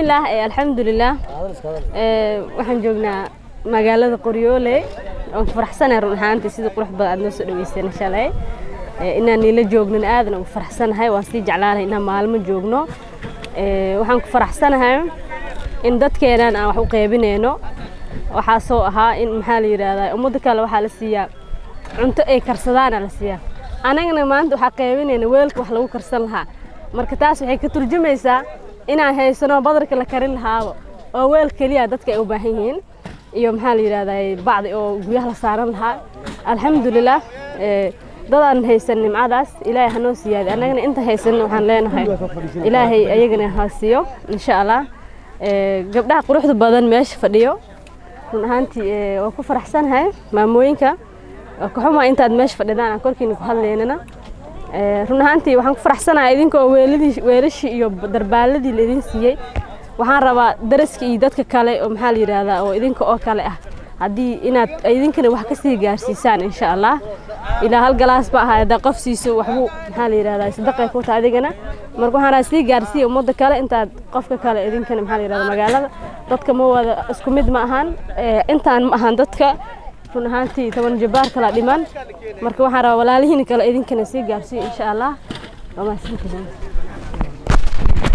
Bismillaah, alxamdulilah. Waxaan joognaa magaalada Qoryoole. Waan ku faraxsanahay run ahaantii sidii qurux badan aad noo soo dhaweyseen shalay. Inaan niila joognin aadan ugu faraxsanahay. Waan sii jeclaanahay inaan maalmo joogno. Waxaan ku faraxsanahay in dadkeenan aan wax u qeybinayno. Waxaa soo ahaa in, maxaa la yidhaahdaa, ummadda kale waxaa la siiyaa cunto ay karsadaana la siiyaa. Anagana maanta waxaa qeybinayna weelka wax lagu karsan lahaa. Marka taas waxay ka turjumaysaa inaan haysano badarka la karin lahaaba oo weel keliya dadka ay u baahan yihiin iyo, maxaa la yidhahdaa, bacdi oo guryaha la saaran lahaa. Alxamdulilah, dadaan haysan nimcadaas Ilaahay hanoo siyaadi. Annagana inta haysan waxaan leenahay Ilaahay ayagana ha siiyo, insha Allah. Gabdhaha quruxda badan meesha fadhiyo, run ahaantii waan ku faraxsanahay. Maamooyinka, waa ka xumaa intaad meesha fadhidaan aan korkiina ku hadlaynana. Run ahaantii waxaan ku faraxsanahay idinkoo weeladii, weelashii iyo darbaaladii la idin siiyey. Waxaan rabaa daraska iyo dadka kale oo, maxaa la yidhaahdaa, oo idinka oo kale ah haddii inaad idinkana wax ka sii gaarsiisaan, insha Allah. Ilaa hal galaas ba ahaa haddaa qof siiso, waxbuu, maxaa la yidhahdaa, sadaqay ku tahay adigana. Marka waxaan rabaa sii gaarsiiya ummadda kale intaad qofka kale idinkana, maxaa la yidhahdaa, magaalada dadka ma wada isku mid ma ahan. Intaan ma ahan dadka, run ahaantii 10 jabaar kala dhiman. Marka waxaan rabaa walaalihiin kale idinkana sii gaarsiiya, insha Allah. Waa mahadsantihiin.